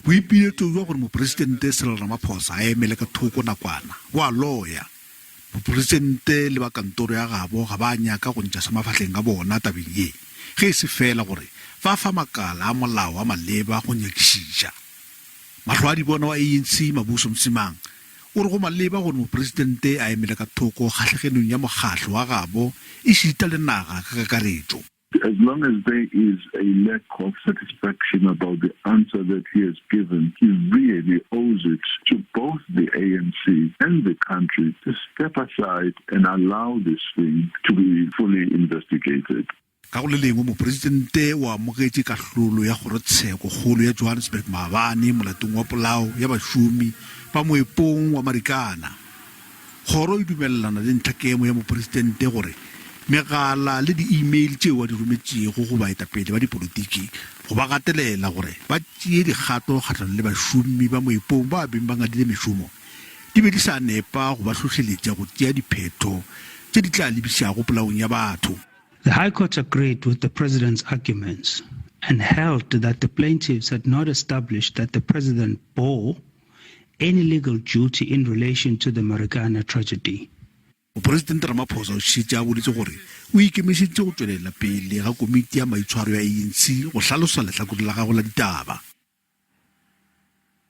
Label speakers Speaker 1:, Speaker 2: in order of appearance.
Speaker 1: Boipiletšo bja gore Mopresidente Cyril Ramaphosa a emele ka thoko nakwana bo a loya. Mopresidente le ba kantoro ya gabo ga ba nyaka go ntša sa mafahleng a bona tabeng ye, ge e se feela gore ba fa makala a molao a maleba go nyakišiša. Mahlwaadibona wa ANC Mabuso Msimang o re go maleba gore mopresidente a emele ka thoko kgahlegenong ya mokgahlo wa gabo ešita le naga ka kakaretšo.
Speaker 2: As long as there is a lack of satisfaction about the answer that he has given, he really owes it to both the ANC and the country to step aside and allow this thing to be fully investigated.
Speaker 1: Ka go le lengwe, mopresidente o amogetše kahlolo ya kgorotsheko kgolo ya Johannesburg maabane molatong wa polao ya bašomi ba moepong wa Marikana. Kgoro e dumelelana le ntlhakemo ya mopresidente gore megala le di-email tšeo a di rometšego go baetapele ba dipolotiki go ba gatelela gore ba tšee dikgato kgahlanong le bašomi ba moepong ba beng ba ngadile mešomo di be di sa nepa go ba hlohleletša go tšea diphetho tše di tla lebišago polaong ya batho.
Speaker 3: The High Court agreed with the President's arguments and held that the plaintiffs had not established that the President bore any legal duty in relation to the Marikana tragedy.
Speaker 1: Mopresidente Ramaphosa o šetše a boletše gore o ikemišeditše go tšwelela pele ga komiti ya maitshwaro ya ANC go hlalosa lehlakore la gagwe la ditaba.